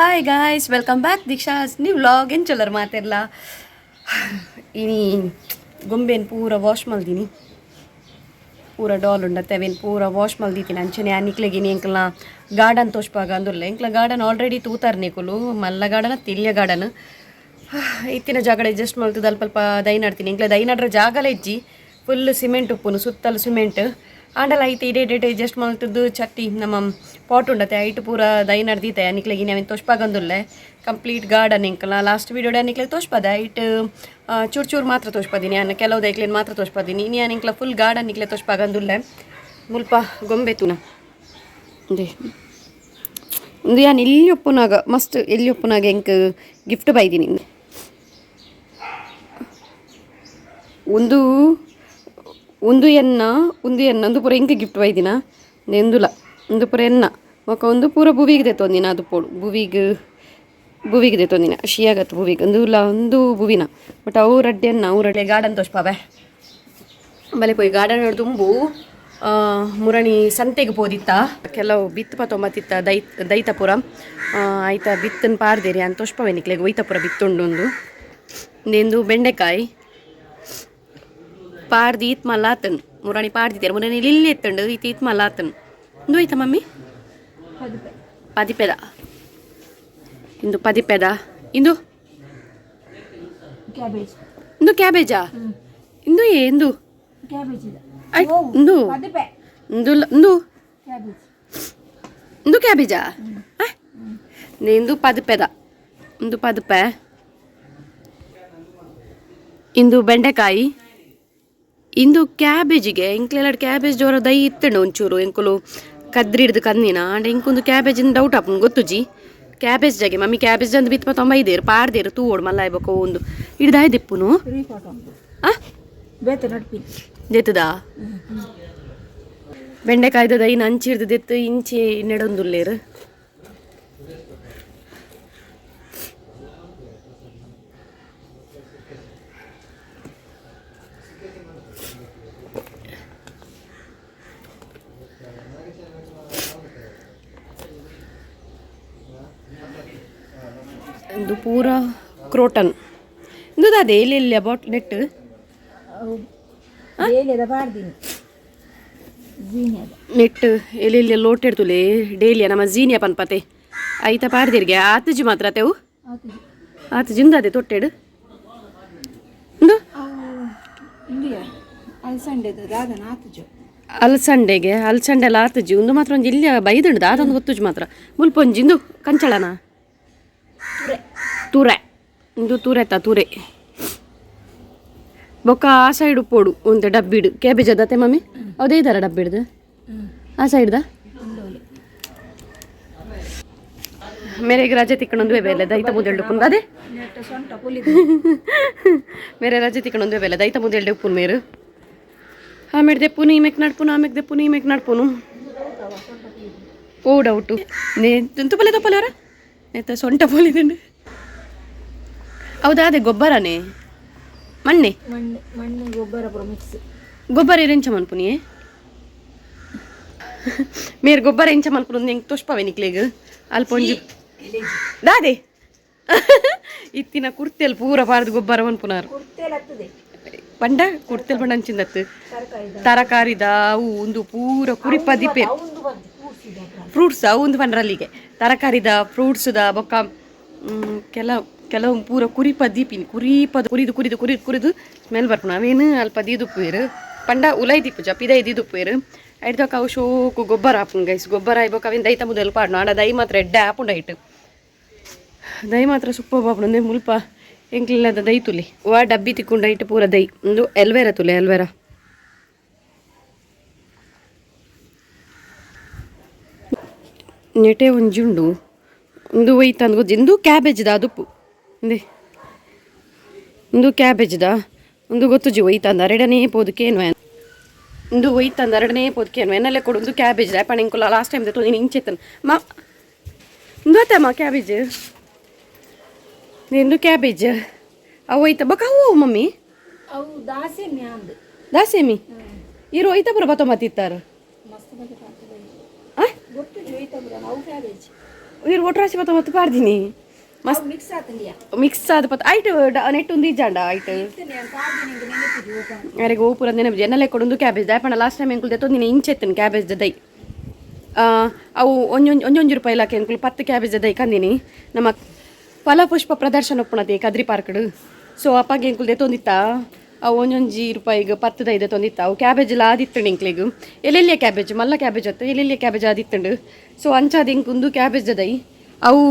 Hi guys, welcome back Deeksha's new vlog. ಎಂಚೊಲ್ಲರ್ ಮಾತೆರ್ಲ? ಇನಿ ಗೊಂಬೆನ್ ಪೂರ ವಾಶ್ ಮಲ್ದಿನಿ. ಪೂರ ಡಾಲ್ ಉಂಡತ್ತೆ, ಅವೇನು ಪೂರ ವಾಶ್ ಮಲ್ದಿದ್ದೀನಿ. ಅಂಚನೆ ನಿಕ್ಲೆಗ್ ಇನಿ ಎಂಕ್ಲ ಗಾರ್ಡನ್ ತೋಜ್ಪಾಗ ಅಂದುಲ್ಲ. ಎಂಕ್ಲ ಗಾರ್ಡನ್ ಆಲ್ರೆಡಿ ತೂತಾರ್ ನಿಕುಲು. ಮಲ್ಲ ಗಾರ್ಡನ್, ತಿಲ್ಯ ಗಾರ್ಡನ್. ಇತ್ತಿನ ಜಾಗಡೆ ಅಡ್ಜಸ್ಟ್ ಮಲ್ತದ ಅಲ್ಪ ಅಲ್ಪ ದೈ ನಡ್ತೀನಿ. ಎಂಕ್ಲ ದೈ ನಡ್ರ ಜಾಗಲ ಇಜ್ಜಿ, ಫುಲ್ ಸಿಮೆಂಟ್ ಉಪ್ಪುನು, ಸುತ್ತಲು ಸಿಮೆಂಟ್. ಆಂಡಲ ಐತೆ ಇಡೇ ಡೇಟ್ ಅಡ್ಜಸ್ಟ್ ಮಲ್ತದ್ದು ಚಟ್ಟಿ ನಮ್ಮ ಪಾಟ್ ಉಂಡತೆ, ಐಟ್ ಪೂರ ದೈ ನಡ್ದಿತ್ತೆ. ನಿಕ್ಲೆಗ್ ಇನಿ ಅವೇನು ತೋಜ್ಪಾಗಂದುಲ್ಲೆ ಕಂಪ್ಲೀಟ್ ಗಾರ್ಡನ್. ಎಂಕಲ ಲಾಸ್ಟ್ ವೀಡಿಯೋಡೆ ನಿಕ್ಲೆಗ್ ತೋಜ್ಪದ. ಐಟ್ ಚೂರು ಚೂರು ಮಾತ್ರ ತೋಜ್ಪದಿನಿ ಯಾನ್, ಕೆಲವು ದೈಕ್ಲೆನ್ ಮಾತ್ರ ತೋಜ್ಪದಿನಿ. ಇನಿ ಯಾನ್ ಎಂಕ್ಲ ಫುಲ್ ಗಾರ್ಡನ್ ನಿಕ್ಲೆ ತೋಜ್ಪಾಗಂದುಲ್ಲೆ. ಮುಲ್ಪ ಗೊಂಬೆ ತೂನ. ಉಂದೆ ಉಂದು ಯಾನ್ ಎಲ್ಲಿ ಒಪ್ಪುನಾಗ, ಮಸ್ತ್ ಎಲ್ಲಿ ಒಪ್ಪುನಾಗ ಎಂಕ್ ಗಿಫ್ಟ್ ಬೈದಿನಿ. ಉಂದು ಉಂದು ಎನ್ನ, ಉಂದು ಎನ್ನ, ಉಂದು ಪೂರ ಎಂಕ್ ಗಿಫ್ಟ್ ಬೈದಿನ. ಎಂದುಲ ಉಂದು ಪೂರ ಎನ್ನ. ಬೊಕ ಉಂದು ಪೂರ ಭುವಿಗೆ ದೆತ್ತೊಂದಿನ. ಅದು ಪೋಡು ಭುವಿಗ್, ಭುವಿಗೆ ದೆತ್ತೊಂದಿನ. ಶಿಯಾಗತ್ತು ಭುವಿಗ್. ಉಂದುಲ ಉಂದು ಭುವಿನ. ಬಟ್ ಅವು ರಡ್ಡ್ ಎನ್ನ, ಅವು ರಡ್ಡೆ. ಗಾರ್ಡನ್ ತೋಜ್ಪಾವೆ ಬಲೆ ಪೋಯಿ. ಗಾರ್ಡನ್ ತುಂಬು ಮುರಣಿ ಸಂತೆಗೆ ಪೋದಿತ್ತ, ಕೆಲವು ಬಿತ್ತು ಪತ್ತೊಂಬತ್ತಿತ್ತ ದೈ ದೈತಪುರ. ಆಯ್ತಾ, ಬಿತ್ತನ್ ಪಾರ್ದೇರಿ ಅಂತ ತೋಜ್ಪವೆ ನಿಕ್ಲೆಗ್. ಒಯ್ತಪುರ ಬಿತ್ತುಂಡು. ಉಂದು ಇಂದು ಬೆಂಡೆಕಾಯಿ ಪಾರ್ದಿ ಈತ್ ಮಲ್ಲ ಆತನ್. ಮುರಾಣಿ ಪಾಡ್ದಿದ್ದೇರು, ಮುರಾಣಿ ಇಲ್ಲಿ ಎತ್ತಂಡು ಈತ್ ಈತ್ ಮಲ್ಲ ಆತನ್. ಇಂದು ಹೋಯ್ತಾ ಮಮ್ಮಿ? ಪದಿಪೆದ. ಇಂದು ಪದಿಪೆದ. ಇಂದು ಕ್ಯಾಬೇಜ್. ಇಂದು ಕ್ಯಾಬೇಜಾ? ಇಂದು ಏ ಇಂದು ಕ್ಯಾಬೇಜ್ ಇದೆ. ಆಯ್ತ್, ಇಂದು ಪದಿಪೆ. ಇಂದು ಇಂದು ಕ್ಯಾಬೇಜ್. ಇಂದು ಕ್ಯಾಬೇಜಾ? ಇಂದು ಪದಿಪೆದ, ಇಂದು ಪದಿಪೆ. ಇಂದು ಬೆಂಡೆಕಾಯಿ. ಇಂದು ಕ್ಯಾಬೇಜಿಗೆ. ಎಂಕ್ಲೆಲ್ಲಡ್ ಕ್ಯಾಬೇಜ್ ಜೋರ ದೈ ಇತ್ತಂಡು ಒಂಚೂರು. ಎಂಕುಲು ಕದ್ರಿ ಹಿಡ್ದು ಕಂದಿನ. ಆಂಡ ಎಂಕೊಂದು ಕ್ಯಾಬೇಜ್ ಡೌಟ್ ಆಪುಂಡು, ಗೊತ್ತುಜಿ ಕ್ಯಾಬೇಜ್ ಜಾಗೆ. ಮಮ್ಮಿ ಕ್ಯಾಬೇಜ್ ಅಂದ್ ಬಿತ್ಪ ತೊಂಬ ಇದೇರು ಪಾಡ್ದೇರು. ತೂವೋಡು ಮಲ್ಲ ಬೊಕ ಒಂದು ಹಿಡ್ದಾಯ್ ದಿಪ್ಪುನು. ರೀಪಾಟ್ ಉಂಟು. ಆ. ಬೇತೆ ನಡ್ಪಿ. ದೆತ್ತದ ಬೆಂಡೆಕಾಯ್ದ ದೈನ ಅಂಚಿ ಹಿಡ್ದು ದೆತ್ತು ಇಂಚಿ ನೆಡೊಂದುಲ್ಲೇರು. ಇಂದು ಪೂರ ಕ್ರೋಟನ್. ಇಂದು ಅದೇ ಎಲ್ಲಿ ಎಲ್ಲಿ ಅಬೌಟ್ ನೆಟ್. ಡೇಲಿಯದ ಪಾಡ್ದಿನಿ, ಜೀನಿಯದ. ನೆಟ್ ಎಲ್ಲೆಲ್ಲಿ ಲೋಟ್ ಇಡ್ತುಲೆ. ಡೇಲಿಯ ನಮ್ಮ ಜೀನಿಯ ಪನ್ಪತೆ, ಐತ ಪಾಡ್ದಿರ್ಗೆ. ಆತುಜಿ ಮಾತ್ರ ತೆವು. ಆತುಜಿ. ಆತುಜಿ. ಇಂದು ಅದೇ ತೊಟ್ಟೆಡು ಇಂದು. ಇಂಡಿಯಾ ಅಲಸಂಡೆದ ದಾದನ ಆತುಜು. ಅಲಸಂಡೆಗೆ, ಅಲಸಂಡೆ ಎಲ್ಲ ಆತುಜಿ. ಉಂದು ಮಾತ್ರ ಒಂಜಿ ಇಲ್ಲಿ ಬೈದುಂಡು, ದಾದೊಂದು ಗೊತ್ತುಜಿ ಮಾತ್ರ. ಮುಲ್ಪ ಒಂಜಿ ಇಂದು ಕಂಚಳನ ತೂರೆ. ಇಂದು ತೂರೆತ ತೂರೆ. ಬೊಕ್ಕ ಆ ಸೈಡ್ ಪೋಡು ಒಂತೆ ಡಬ್ಬಿಡು ಕ್ಯಾಬೇಜ್ ಅದತ್ತೆ ಮಮ್ಮಿ. ಅದೇ ಇದ್ದಾರ ಡಬ್ಬಿಡ್ದು ಆ ಸೈಡ್ದ. ಮೇರೆಗೆ ರಜೆ ತಿಕ್ಕಣೊಂದುವೆ ಬೇಲೆ ದೈತ ಮುದೆಲ್ಡು ಉಪ್ಪುಂದು ಅದೇ. ನೆಟ್ಟ ಸೊಂಟ ಪುಲಿ. ಮೇರೆ ರಜೆ ತಿಕ್ಕಣೊಂದುವೆ ಬೇಲೆ ದೈತ ಮುದೆಲ್ಡು ಉಪ್ಪುನು ಮೇರು. ಆಮೇಲೆ ದೆಪ್ಪುನು ಈಮೆಕ್ ನಡ್ಪುನು, ಆಮೇಲೆ ದೆಪ್ಪುನು ಈಮೆಕ್ ನಡ್ಪುನು. ಓ ಡೌಟು ನೇ ತುಪ್ಪಲೆ ತಪ್ಪಲೆ ಅವರ ನೇತ ಸೊಂಟ ಪೊಲಿದುಂಡು. ಹೌದಾ? ಅದೇ ಗೊಬ್ಬರನೇ, ಮಣ್ಣೆ? ಮಣ್ಣು, ಮಣ್ಣು ಗೊಬ್ಬರ ಪೂರ ಮಿಕ್ಸ್. ಗೊಬ್ಬರ ಎಂಚ ಮನ್ಪುನಿ ಮೇರ್? ಗೊಬ್ಬರ ಎಂಚ ಮನ್ಪುನು ಎಂಕ್ ತೋಷ್ಪವೆ ನಿಕ್ಲೆಗ್. ಅಲ್ಪ ಒಂಜಿ ದಾದೆ ಇತ್ತಿನ ಕುರ್ತೆಲ್ ಪೂರ ಪಾರ್ದು ಗೊಬ್ಬರ ಮನ್ಪುನಾರು. ಕುರ್ತೆಲ್ ಹತ್ತದೆ. ಪಂಡ ಕುರ್ತೆಲ್ ಪಂಡ ಅಂಚಿಂದತ್ತು. ತರಕಾರಿ. ತರಕಾರಿದ ಅವು ಉಂದು ಪೂರ ಕುರಿಪ ದಿಪೆ. ಒಂದು ಬಂದು ಕೂರ್ಸಿದ. ಫ್ರೂಟ್ಸ್ ಅವು ಒಂದು ಪಂಡ್ರಲ್ಲಿಗೆ ತರಕಾರಿದ ಫ್ರೂಟ್ಸ್ದ. ಬೊಕ್ಕ ಕೆಲವು ಕೆಲವು ಪೂರ ಕುರಿಪ ದೀಪಿನಿ. ಕುರಿಪದ ಕುರಿದು ಕುರಿದು ಕುರಿದು ಕುರಿದು ಸ್ಮೆಲ್ ಬರ್ಪುಂಡು. ಅವೇನು ಅಲ್ಪ ದೀದುಪ್ಪುವೆರು ಪಂಡ ಉಲೈ ದೀಪುಜ, ಪಿದೈ ದೀದುಪ್ಪುವೆರು. ಐಡ್ದೊಕ ಅವು ಶೋಕು ಗೊಬ್ಬರ ಆಪುಂಡು ಗೈಸ್. ಗೊಬ್ಬರ ಆಯ್ಬೊಕ ಅವೇನು ದೈತ ಮುದಲು ಪಾಡ್ನು. ಆಂಡ ದೈ ಮಾತ್ರ ಎಡ್ಡೆ ಆಪುಂಡು. ಐಟ್ ದೈ ಮಾತ್ರ ಸೂಪರ್ ಆಪುಂಡು. ಅಂದೆ ಮುಲ್ಪ ಎಂಕ್ಲಿಲ್ಲದ ದೈ ತುಲಿ. ವಾ ಡಬ್ಬಿ ತಿಕ್ಕೊಂಡು ಐಟ್ ಪೂರ ದೈ. ಉಂದು ಎಲ್ವೆರ ತುಲೆ, ಎಲ್ವೆರ. ನೆಟೆ ಒಂಜಿ ಉಂಡು. ಉಂದು ಒಯ್ತ ಅಂದ್ ಗೊಜ್ಜಿ. ಇಂದು ಕ್ಯಾಬೇಜ್ದ ಅದುಪ್ಪು. ಇಂದೆ ಉಂದು ಕ್ಯಾಬೇಜ್ದ. ಉಂದು ಗೊತ್ತುಜಿ ಒಯ್ತ ಅಂದ. ಅರೆಡನೇ ಪೋದು ಕೇನ್ವ. ಉಂದು ಒಯ್ತ ಅಂದ, ಅರಡನೇ ಪೋದು ಕೇನ್ವ. ಎನ್ನಲ್ಲೇ ಕೊಡು. ಉಂದು ಕ್ಯಾಬೇಜ್ ಪಂಡ ಇಂಕುಲ ಲಾಸ್ಟ್ ಟೈಮ್ ನೀನು ಇಂಚೆತ್ತನ್ ಮಾ. ಉಂದು ಅತ್ತಮ್ಮ ಕ್ಯಾಬೇಜ್. ಇಂದು ಕ್ಯಾಬೇಜ್. ಅವು ಒಯ್ತ ಬೊಕ ಅವು ಮಮ್ಮಿ. ಅವು ದಾಸೆಮಿ ಅಂದ್. ದಾಸೇಮಿ ಇರು ಒಯ್ತ ಪೂರ ಬತ್ತೊಂಬತ್ತಿತ್ತಾರೆ. ಮಸ್ತ್ ಬಗೆ ಪಾಡ್ದು. ಆ. ಗೊತ್ತು ಜೋಯ್ತ ಪೂರ ಅವು ಕ್ಯಾಬೇಜ್. ನೀರು ಒಟ್ರಾಸಿ ಪತ್ತ ಮತ್ತು ಪಾಡ್ದಿನಿ ಮಸ್ತ್ ಮಿಕ್ಸ್ ಆತಂಡಿಯಾ ಮಿಕ್ಸ್ ಆದ ಪತ್ತ ಐಟ್ ನೆಟ್ ಒಂದು ಇಜ್ಜಾಂಡ ಐಟ್ ಅರೆಗೆ ಓಪುರ ನೆನಪು ಎನ್ನಲೆ ಕೊಡೊಂದು ಕ್ಯಾಬೇಜ್ ದಾಯಪಂಡ ಲಾಸ್ಟ್ ಟೈಮ್ ಎಂಕುಲು ದೆತ್ತೊಂದಿನ ಇಂಚೆತ್ತನು ಕ್ಯಾಬೇಜ್ ದೈ ಅವು ಒಂಜೊಂಜಿ ಒಂಜೊಂಜಿ ರೂಪಾಯಿ ಇಲಾಖೆ ಎಂಕುಲು 10 ಕ್ಯಾಬೇಜ್ ದೈ ಕಂದಿನಿ. ನಮ್ಮ ಫಲಪುಷ್ಪ ಪ್ರದರ್ಶನ ಉಪ್ಪುಣತೆ ಕದ್ರಿ ಪಾರ್ಕ್ಡ್. ಸೊ ಅಪ್ಪಗೆ ಎಂಕುಲು ದೆತ್ತೊಂದಿತ್ತ ಅವು ಒಂಜೊಂಜಿ ರೂಪಾಯಿಗೆ 10 ದೈ ದೆತ್ತೊಂದಿತ್ತ. ಅವು ಕ್ಯಾಬೇಜ್ ಎಲ್ಲ ಆದಿತ್ತಂಡು ಎಂಕ್ಲೆಗ್ ಎಲ್ಲೆಲ್ಲಿಯ ಕ್ಯಾಬೇಜ್ ಮಲ್ಲ ಕ್ಯಾಬೇಜ್ ಅತ್ತು ಎಲ್ಲೆಲ್ಲಿಯ ಕ್ಯಾಬೇಜ್ ಆದಿತ್ತಂಡು. ಸೊ ಅಂಚಾದ ಎಂಕುಂದು ಕ್ಯಾಬೇಜ್ ದೈ ಅವು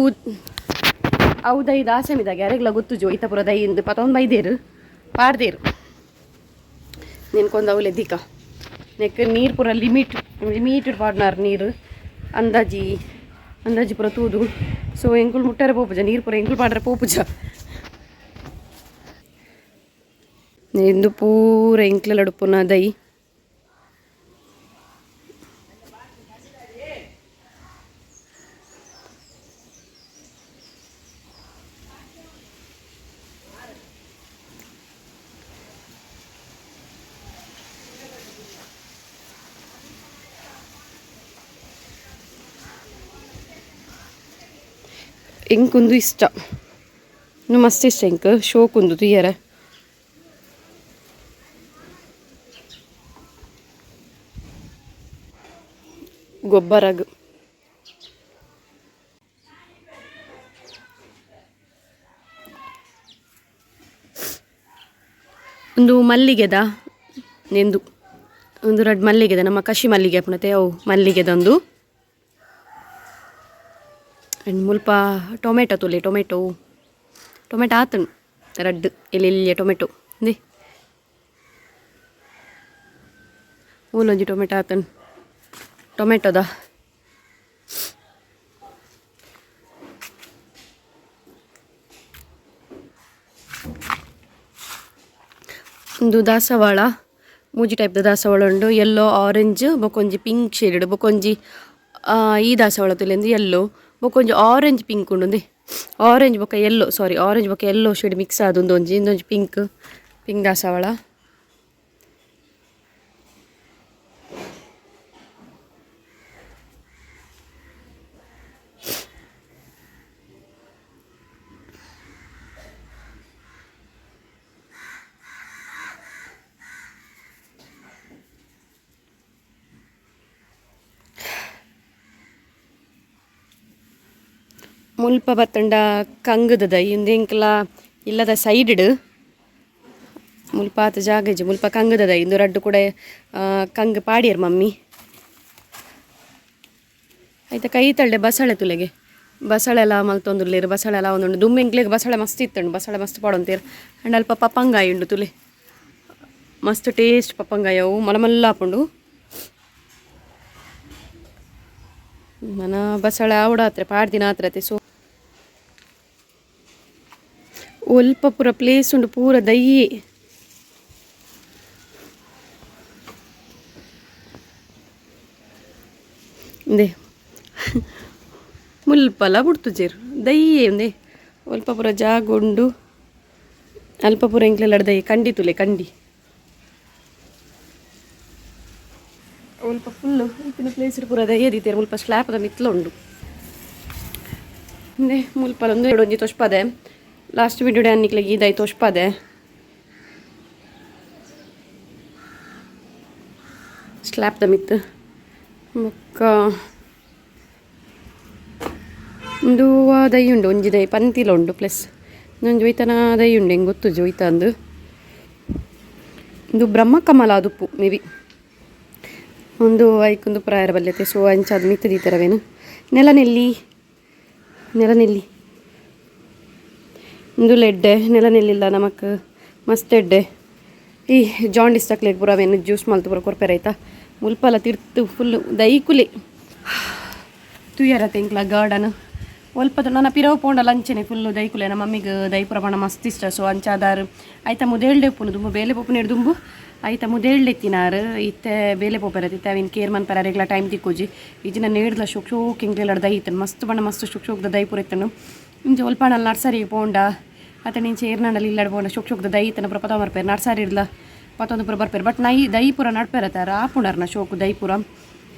ಅವು ದೈ ದಾಸಮಿದಾಗ ಯಾರೆಗ್ಲ ಗೊತ್ತುಜು ಇತ್ತಪುರ ದೈ ಇಂದು ಪತ್ತೊಂದು ಬೈದೇರು ಪಾಡ್ದೇರು ನೆನ್ಕೊಂದು ಅವಲೆ ದಿಕ್ಕ ನೆಕ್ ನೀರು ಪೂರ ಲಿಮಿಟ್ ಲಿಮಿಟೆಡ್ ಪಾಡ್ನಾರ್ ನೀರು ಅಂದಾಜಿ ಅಂದಾಜಿ ಪೂರ ತೂದು. ಸೊ ಎಂಕುಲು ಮುಟ್ಟಾರೆ ಪೋಪುಜ ನೀರು ಪೂರ ಎಂಕುಲು ಪಾಡ್ರೆ ಪೋಪುಜ. ಇಂದು ಪೂರ ಎಂಕ್ಲೆಲ್ಲ ಉಡುಪುನ ದೈ. ಎಂಕೊಂದು ಇಷ್ಟ ಇನ್ನು ಮಸ್ತ್ ಇಷ್ಟ ಎಂಕ್ ಶೋಕುಂದು ತುಯ್ಯರೆ. ಗೊಬ್ಬರಗ್ ಒಂದು ಮಲ್ಲಿಗೆದ ನೆಂದು ಒಂದು ರಡ್ ಮಲ್ಲಿಗೆದ ನಮ್ಮ ಕಸಿ ಮಲ್ಲಿಗೆ ಅಪ್ಪಣತೆ ಅವು ಮಲ್ಲಿಗೆದೊಂದು. ಆ್ಯಂಡ್ ಮುಲ್ಪ ಟೊಮೆಟೊ ತುಲೆ ಟೊಮೆಟೊ ಟೊಮೆಟೊ ಆತನು ರಡ್ಡ್ ಎಲ್ಲಿ ಟೊಮೆಟೊ ಇಂದೆ ಮೂಲೊಂಜಿ ಟೊಮೆಟೊ ಆತನು ಟೊಮೆಟೊದ. ಒಂದು ದಾಸವಾಳ ಮೂಜಿ ಟೈಪ್ದ ದಾಸವಾಳ ಉಂಡು ಎಲ್ಲೋ ಆರೆಂಜ್ ಬೊಕೊಂಜಿ ಪಿಂಕ್ ಶೇಡ್ ಬೊಕೊಂಜಿ ಈ ದಾಸವಾಳ ತುಲೆಂದು ಎಲ್ಲೋ ಬೊಕೊಂಜಿ ಆರೆಂಜ್ ಪಿಂಕ್ ಉಂಡು ಆರೆಂಜ್ ಬೊಕ ಎಲ್ಲೋ ಸಾರಿ ಆರೆಂಜ್ ಬೊಕ ಎಲ್ಲೋ ಶೇಡ್ ಮಿಕ್ಸ್ ಆದ ಒಂಜಿ ಇಂದೊಂಜಿ ಪಿಂಕ್ ಪಿಂಕ್ ದಾಸವಾಳ. ಮುಲ್ಪ ಬತ್ತಂಡ ಕಂಗದ ದೈ ಇಂದು ಎಂಕಲ ಇಲ್ಲದ ಸೈಡ್ ಮುಲ್ಪ ಆತ ಜಾಗ ಇಜ್ಜಿ ಮುಲ್ಪ ಕಂಗದ ದೈ ಇಂದು ರಡ್ಡು ಕೂಡ ಕಂಗ್ ಪಾಡಿಯರ್ ಮಮ್ಮಿ. ಆಯ್ತಾ ಕೈ ತಳ್ಳೆ ಬಸಳೆ ತುಲೆಗೆ ಬಸಳೆ ಎಲ್ಲ ಮಲ್ತೊಂದುಲ್ಲೇರು ಬಸಳೆ ಎಲ್ಲ ಒಂದುಂಡು ದುಮ್ಮೆ ಎಂಕ್ಲೆಗ್ ಬಸಳೆ ಮಸ್ತ್ ಇತ್ತುಂಡು ಬಸಳೆ ಮಸ್ತ್ ಪಾಡೊಂತೇರು. ಅಂಡ್ ಅಲ್ಪ ಪಪ್ಪಂಗಾಯಿ ಉಂಡು ತುಲೆ ಮಸ್ತ್ ಟೇಸ್ಟ್ ಪಪ್ಪಂಗಾಯಿ ಅವು ಮಲ ಮಲ್ಲ ಆಪುಂಡು. ಮನ ಬಸಳೆ ಆವಡಾತ್ರೆ ಪಾಡ್ದಿನ ಆತ್ರತೆ. ಸೊ ಒಲ್ಪ ಪೂರ ಪ್ಲೇಸ್ ಉಂಡು ಪೂರ ದಯ್ಯಿ. ಇಂದೆ ಮುಲ್ಪಲ ಬುಡ್ತುಜೆರ್ ದಯ್ಯೆ ಉಂದೆ ಒಲ್ಪ ಪೂರ ಜಾಗ ಉಂಡು ಅಲ್ಪ ಪೂರ ಎಂಕ್ಲೆಲ್ಲ ದಯ್ಯಿ ಕಂಡಿ ತುಲೆ ಕಂಡಿ ಒಲ್ಪ ಫುಲ್ಲು ಇತ್ತಿನ ಪ್ಲೇಸ್ ಪೂರ ದಯ್ಯ ದೀತೆರ್ ಮುಲ್ಪ ಸ್ಲ್ಯಾಪ್ದ ಮಿತ್ಲ ಉಂಡು. ಇಂದೆ ಮುಲ್ಪಲ ಒಂದು ಒಂಜಿ ತೊಷ್ಪದೆ ಲಾಸ್ಟ್ ವಿಡಿಯೋ ಅನ್ನಿಕ್ಲೆಗ್ ಈ ದೈ ತೋಷ್ಪದೆ ಸ್ಲ್ಯಾಪ್ದ ಮಿತ್ತು ಬೊಕ್ಕ ಉಂದು ವಾ ದೈ ಉಂಡು ಒಂಜಿ ದೈ ಪಂತಿಲ ಉಂಡು ಪ್ಲಸ್ ಒಂಜಿ ಒಯ್ತನ ದೈ ಉಂಡು ಎಂಕ್ ಗೊತ್ತುಜಿ ಒಯ್ತ ಅಂದು. ಉಂದು ಬ್ರಹ್ಮಕಮಲ ಆದುಪ್ಪು ಮೇ ಬಿ ಒಂದು ಐಕೊಂದು ಪ್ರಾಯರ ಬಲ್ಯತೆ. ಸೊ ಅಂಚಾದ ಮಿತ್ತು ದೀತೆರ್ ಅವೇನು ನೆಲನೆಲ್ಲಿ ನೆಲನೆಲ್ಲಿ ಉಂದುಲ ಎಡ್ಡೆ ನೆಲನೆಲ್ಲಿಲ್ಲ ನಮಕ್ ಮಸ್ತ್ ಎಡ್ಡೆ. ಈ ಜಾಂಡಿಸ್ ತಕ್ಲೆಗ್ ಪೂರ ಅವೇನು ಜ್ಯೂಸ್ ಮಲ್ತ್ ಪೂರ ಕೊರ್ಪೆರ್ ಐತ ಮುಲ್ಪಲ ತಿರ್ತು ಫುಲ್ ದೈಕುಲೆ ತೂಯರತೆ ಎಂಕ್ಲ ಗಾರ್ಡನ್ ಒಲ್ಪದ ನನ ಪಿರವು ಪೋಂಡಲ ಅಂಚೆನೆ ಫುಲ್ಲು ದೈಕುಲೆ. ನಮ್ಮ ಮಮ್ಮಿಗ್ ದೈಪುರ ಪಂಡ ಮಸ್ತ್ ಇಷ್ಟ. ಸೊ ಅಂಚಾದಾರ್ ಐತ ಮುದೇಲ್ಡೆ ಉಪ್ಪುನು ದುಂಬು ಬೇಲೆ ಪೋಪುನೇಡ್ ದುಂಬು ಐತ ಮುದೇಲ್ಡೆ ಇತ್ತಿನಾರ್ ಇತ್ತೆ ಬೇಲೆ ಪೋಪೆರತ್ ಇತ್ತೆ ಅವಿನ್ ಕೇರ್ ಮನ್ಪೆರ ಅರೆಗ್ಲ ಟೈಮ್ ತಿಕ್ಕುಜಿ ಇಜಿನ ನೇಡ್ಲ ಶೋಕ್ ಶೋಕ್ ಎಂಕ್ಲೆಲ್ಲಡ್ ದೈ ಇತ್ತುಂಡು ಮಸ್ತ್ ಪಂಡ ಮಸ್ತ್ ಶೋಕ್ ಶೋಕ್ದ ದೈಪುರ ಇತ್ತುಂಡು. ಇಂಚ ಒಲ್ಪಾಂಡಲ ನರ್ಸರಿಗೆ ಪೋಂಡ ಅತ್ತ ಇಂಚ ಏರ್ನಾಂಡಲ ಇಲ್ಲಡ್ ಪೋಂಡ ಶೋಕ್ ಶೋಕ್ದ ದೈ ಇತ್ತನ ಪೂರ ಪತ ಬರ್ಪೆರ್ ನರ್ಸರಿ ಇರ್ಲ ಪತ್ತೊಂದು ಪೂರ ಬರ್ಪೆರ್. ಬಟ್ ನೈ ದೈ ಪೂರ ನಡ್ಪೆರತಾರ ಆಪುಂಡರ್ನ ಶೋಕು ದೈ ಪೂರ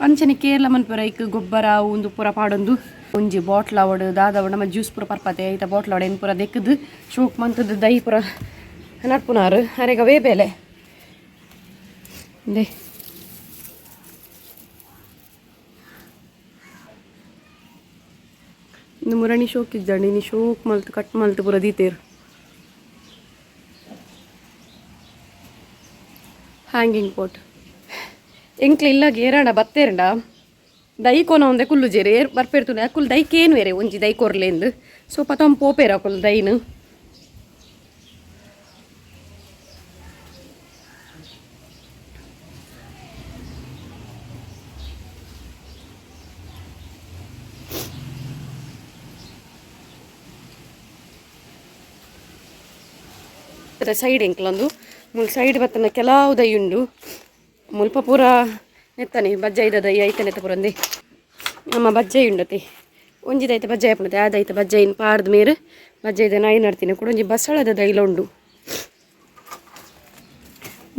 ಅಂಚನೆ ಕೇರಳ ಮನ್ಪುರ ಐಕ್ ಗೊಬ್ಬರ ಉಂದು ಪೂರ ಪಾಡೊಂದು ಒಂಜಿ ಬಾಟ್ಲ್ ಅವಡು ದಾದ ನಮ್ಮ ಜ್ಯೂಸ್ ಪೂರ ಪರ್ಪತೆ ಐತ ಬಾಟ್ಲ್ ಅವಡು ಏನು ಪೂರ ದೆಕ್ಕದು ಶೋಕ್ ಮಂತದ್ದು ದೈ ಪೂರ ನಡ್ಪುನಾರು ಅರೆಗ ಅವೇ ಬೇಲೆ they. ಇಂದು ಮುರಣಿ ಶೋಕ್ ಇದ್ದಾಂಡು ಇನಿ ಶೋಕ್ ಮಲ್ತು ಕಟ್ ಮಲ್ತು ಪೂರ ದೀತೇರು. ಹ್ಯಾಂಗಿಂಗ್ ಪೋಟ್ ಎಂಕ್ಲ ಇಲ್ಲ ಏರಾಂಡ ಬತ್ತೇರಂಡ ದೈ ಕೋನ ಒಂದೆ ಕುಲ್ಲು ಜೇರು ಏರ್ ಬರ್ಪೇರ್ತುಂಡೆ ಅಕುಲು ದೈಕೇನು ಬೇರೆ ಒಂಜಿ ದೈ ಕೊರ್ಲೇಂದು ಸೊ ಪತಂ ಪೋಪೇರು ಅಕುಲು ದೈನು. ಸೈಡ್ ಎಂಕ್ಲೊಂದು ಮುಲ್ ಸೈಡ್ ಬತ್ತನ ಕೆಲವು ದೈ ಉಂಡು ಮುಲ್ಪ ಪೂರ ನೆತ್ತನೆ ಬಜ್ಜೈದ ದೈ ಐತ ನೆತ್ತ ಪೂರಂದೆ ನಮ್ಮ ಬಜ್ಜೈ ಉಂಡತಿ ಒಂಜಿ ದೈತ ಬಜ್ಜೈ ಆಪುಂಡತೆ ಆ ದೈತ ಬಜ್ಜೈನ್ ಪಾಡ್ದ ಮೇರು ಬಜ್ಜೈದ ನಾಯಿ ನಡ್ತೀನಿ ಕೂಡ ಒಂಜಿ ಬಸಳದ ದೈಲ ಉಂಡು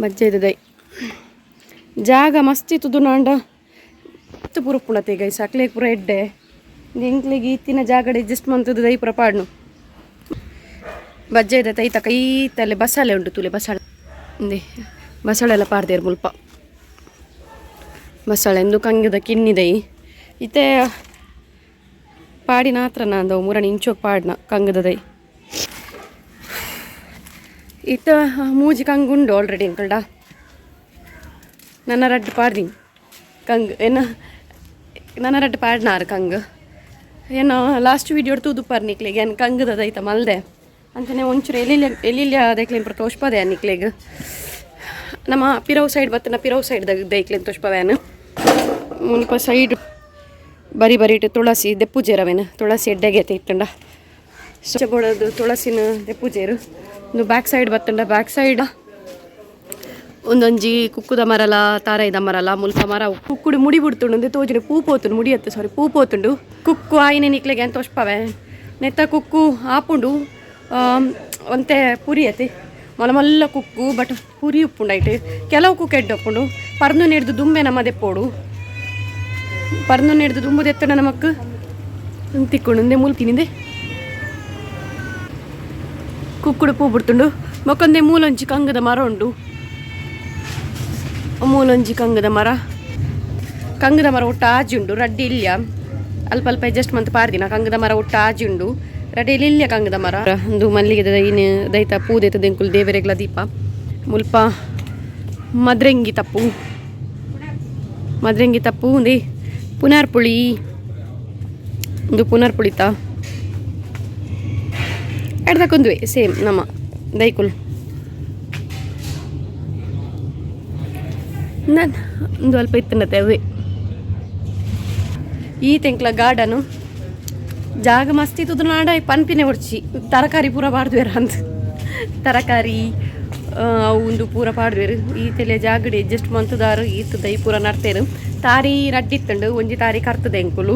ಬಜ್ಜೈದ ದೈ ಜಾಗ ಮಸ್ತ್ ಇತ್ತುದು ನಾಂಡ ಮಸ್ತ್ ಪೂರ ಉಪ್ಪುಂಡತೆ ಗೈಸ್ ಅಕ್ಲೇಗ್ ಪೂರ ಎಡ್ಡೆ ಎಂಕ್ಲೆಗ್ ಇತ್ತಿನ ಜಾಗಡೆ ಅಡ್ಜಸ್ಟ್ ಮಂತುದು ದೈ ಪೂರ ಪಾಡ್ನು. ಬಜ್ಜೈದ ತೈತ ಕೈತಲೆ ಬಸಳೆ ಉಂಟು ತುಲೆ ಬಸಳೆ ಇಂದೆ ಬಸಳೆಲ್ಲ ಪಾಡ್ದೇರು ಮುಲ್ಪ ಬಸಳೆ ಎಂದು ಕಂಗದ ಕಿನ್ನಿದೈ ಇತ್ತೆ ಪಾಡಿನ ಆತ್ರ ನಾಂದವು ಮುರಣಿ ಇಂಚೋಗ್ ಪಾಡ್ನ ಕಂಗದ ದೈ ಇತ್ತ ಮೂಜಿ ಕಂಗುಂಡು ಆಲ್ರೆಡಿ ಅಂಕಲ್ಡ ನನ್ನ ರಡ್ಡು ಪಾಡ್ದಿನಿ ಕಂಗ್ ಏನ ನನ್ನ ರಡ್ಡು ಪಾಡ್ನಾರು ಕಂಗ್ ಏನೋ ಲಾಸ್ಟ್ ವೀಡಿಯೋ ತೂದುಪ್ಪಾರ್ ನಿಕ್ಲೆಗ್ ಏನು ಕಂಗದ ದೈತ ಮಲ್ದೆ ಅಂಚನೆ ಒಂಚೂರು ಎಲ್ಲಿಲ್ಲ ಎಲ್ಲಿಲ್ಲ ದೈಕ್ಲೇನ್ ಪೂರ ತೋಷ್ಪದೆ ನಿಕ್ಲೆಗ್ ನಮ್ಮ ಪಿರವ್ ಸೈಡ್ ಬತ್ತನ ಪಿರವ್ ಸೈಡ್ ದೈಕ್ಲೇನ್ ತೋಷ್ಪವ್ಯಾನು ಮುಲ್ಪ ಸೈಡ್ ಬರಿ ಬರಿಟ್ ತುಳಸಿ ದೆಪ್ಪುಜೇರವೇನು ತುಳಸಿ ಎಡ್ಡೆಗೆ ಇಟ್ಟಂಡ ಬೋಡದು ತುಳಸಿನ ದೆಪ್ಪುಜೇರು ಒಂದು ಬ್ಯಾಕ್ ಸೈಡ್ ಬತ್ತಂಡ ಬ್ಯಾಕ್ ಸೈಡ್ ಒಂದೊಂಜಿ ಕುಕ್ಕುದ ಮರಲ ತಾರಾಯಿದ ಮರಲ ಮುಲ್ಪ ಮರ ಕುಕ್ಕುಡು ಮುಡಿ ಬಿಡ್ತುಂಡು ತೋಜುಂಡು ಪೂ ಪೋತುಂಡು ಮುಡಿಯತ್ತೆ ಸಾರಿ ಪೂ ಪೋತುಂಡು ಕುಕ್ಕು ಆಯಿನೆ ನಿಕ್ಲೆಗೆ ಅಂತ ತೋಷ್ಪವೆ ನೆತ್ತ ಕುಕ್ಕು ಆಪುಂಡು ಒಂತೆ ಪುರಿ ಅತಿ ಮಲ್ಲ ಮಲ್ಲ ಕುಕ್ಕು ಬಟ್ ಪುರಿ ಉಪ್ಪುಂಡು ಐಟ್ ಕೆಲವು ಕುಕ್ಕು ಎಡ್ಡೆ ಉಪ್ಪುಂಡು ಪರ್ನು ನೆಡ್ದು ದುಂಬೆ ನಮ್ಮ ದೆಪ್ಪೋಡು ಪರ್ನು ನೆಡ್ದು ದುಂಬು ದೆತ್ತಡ ನಮಕ್ ತಿಕ್ಕೊಂಡು ಒಂದೇ ಮೂಲು ತಿನ್ನಿಂದೆ ಕುಕ್ಕುಡು ಪೂ ಬಿಡ್ತುಂಡು ಮೊಕ್ಕೊಂದೆ ಮೂಲೊಂಜಿ ಕಂಗದ ಮರ ಉಂಡು ಮೂಲೊಂಜಿ ಕಂಗದ ಮರ ಕಂಗದ ಮರ ಒಟ್ಟು ಆಜಿ ಉಂಡು ರಡ್ಡಿ ಇಲ್ಲ ಅಲ್ಪ ಅಲ್ಪ ಅಡ್ಜಸ್ಟ್ ಮಂತ್ ಪಾರ್ದಿನ ಕಂಗದ ಮರ ಒಟ್ಟು ಆಜಿ ಉಂಡು ರಡ್ಡಿ ಇಲ್ಲ ಕಂಗದ ಮರ ಒಂದು ಮಲ್ಲಿಗೆ ದೈನ ದೈತ ಪೂ ದೈತ ದೆಂಕುಲು ದೇವರೆಗ್ಲ ದೀಪ ಮುಲ್ಪ ಮದ್ರೆಂಗಿ ತಪ್ಪು ಮದ್ರೆಂಗಿ ತಪ್ಪು ಒಂದೇ ಪುನರ್ಪುಳಿ ಒಂದು ಪುನರ್ಪುಳಿತ ಎಡ್ದಕ್ಕೊಂದುವೆ ಸೇಮ್ ನಮ್ಮ ದೈಕುಲ್ ನಾನು ಒಂದು ಅಲ್ಪ ಇತ್ತನತೆ ಅವೇ ಈ ತೆಂಕ್ಲ ಗಾರ್ಡನು ಜಾಗ ಮಸ್ತ್ ಇತ್ತದ ನಾಡ ಪನ್ಪಿನೆ ಒಡ್ಚಿ ತರಕಾರಿ ಪೂರ ಪಾಡ್ದುವೆರ್ ಅಂದ್ ತರಕಾರಿ ಅವು ಒಂದು ಪೂರ ಪಾಡ್ದುವೆರ್ ಈ ತೆಲೆ ಜಾಗಡೆ ಅಡ್ಜಸ್ಟ್ ಮಂತುದಾರು ಈತ್ ದೈ ಪೂರ ನಡ್ತೇರು ತಾರಿ ರಡ್ಡಿತ್ತುಂಡು ಒಂಜಿ ತಾರಿ ಕರ್ತದೆ ಎಂಕುಲು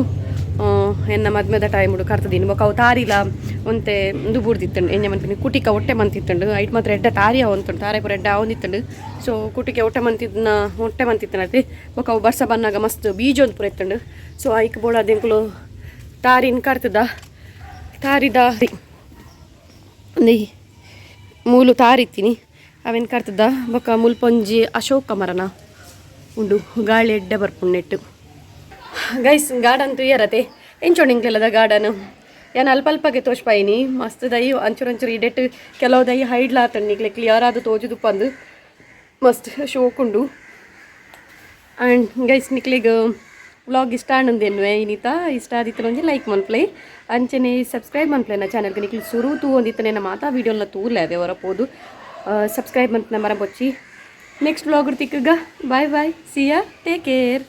ಎನ್ನ ಮದ್ಮೆದ ಟೈಮುಡು ಕರ್ತದಿನಿ ಬೊಕ ಅವು ತಾರಿಲ ಒಂತೆ ಉಂದು ಬೂರ್ದಿತ್ತುಂಡು ಎಂಜ ಮನ್ಪಿನಿ ಕುಟಿಕ ಒಟ್ಟೆ ಮಂತಿತ್ತುಂಡು ಐಟ್ ಮಾತ್ರ ಎಡ್ಡೆ ತಾರಿ ಅವಂತುಂಡು ತಾರೆ ಪೂರ ಎಡ್ಡೆ ಆವೊಂದಿತ್ತುಂಡು ಸೊ ಕುಟಿಕೆ ಒಟ್ಟೆ ಮಂತಿದ್ನ ಒಟ್ಟೆ ಮಂತಿತ್ತನತೆ ಬೊಕ ಅವು ಬರ್ಸ ಬನ್ನಾಗ ಮಸ್ತ್ ಬೀಜ ಒಂದು ಪೂರ ಇತ್ತುಂಡು ಸೊ ಐಕ್ ಬೋಳಾದ ಎಂಕುಲು ತಾರಿನ್ ಕರ್ತದ ತಾರಿದ ಮೂಲು ತಾರಿತ್ತೀನಿ ಅವೇನು ಕರ್ತದ ಬೊಕ ಮುಲ್ಪೊಂಜಿ ಅಶೋಕ ಮರನ ಉಂಡು ಗಾಳಿ ಎಡ್ಡೆ ಬರ್ಪುಂಡು ನೆಟ್ಟು ಗೈಸ್ ಗಾರ್ಡನ್ ತುಯ್ಯರತೆ ಎಂಚೋಂಡು ಇಂಕ್ಲೆಲ್ಲದ ಗಾರ್ಡನ್ ಯಾನ್ ಅಲ್ಪ ಅಲ್ಪಗೆ ತೋಜ್ಪಾಯಿನಿ ಮಸ್ತ್ ದೈ ಅಂಚೂರು ಅಂಚೂರು ಇಡೆಟ್ ಕೆಲವು ದೈ ಹೈಡ್ಲ ಆತಂಡು ನಿಕ್ಲೆ ಕ್ಲಿಯರ್ ಆದ್ ತೋಜುದುಪ್ಪಂದು ಮಸ್ತ್ ಶೋಕುಂಡು. ಆ್ಯಂಡ್ ಗೈಸ್ ನಿಕ್ಲೆಗ್ ವ್ಲಾಗ್ ಇಷ್ಟ ಆಂಡುಂದೆನ್ನುವೆ ಇನಿತ ಇಷ್ಟ ಆದಿತ್ತನ ಒಂಜಿ ಲೈಕ್ ಮನ್ಪ್ಲೆ ಅಂಚನೆ ಸಬ್ಸ್ಕ್ರೈಬ್ ಮನ್ಪ್ಲೆ ನ ಚಾನಲ್ಗೆ ನಿಕ್ಲು ಸುರು ತೂವೊಂದಿತ್ತನೆ ನ ಮಾತಾ ವೀಡಿಯೋಲ ತೂಲೆ ಅವೆ ಹೊರ ಪೋದು ಸಬ್ಸ್ಕ್ರೈಬ್ ಮನ್ಪುನ ಮರ ಬೊಚ್ಚಿ. ನೆಕ್ಸ್ಟ್ ವ್ಲಾಗ್ ತಿಕ್ಕುಗ. Bye bye, see ya, take care.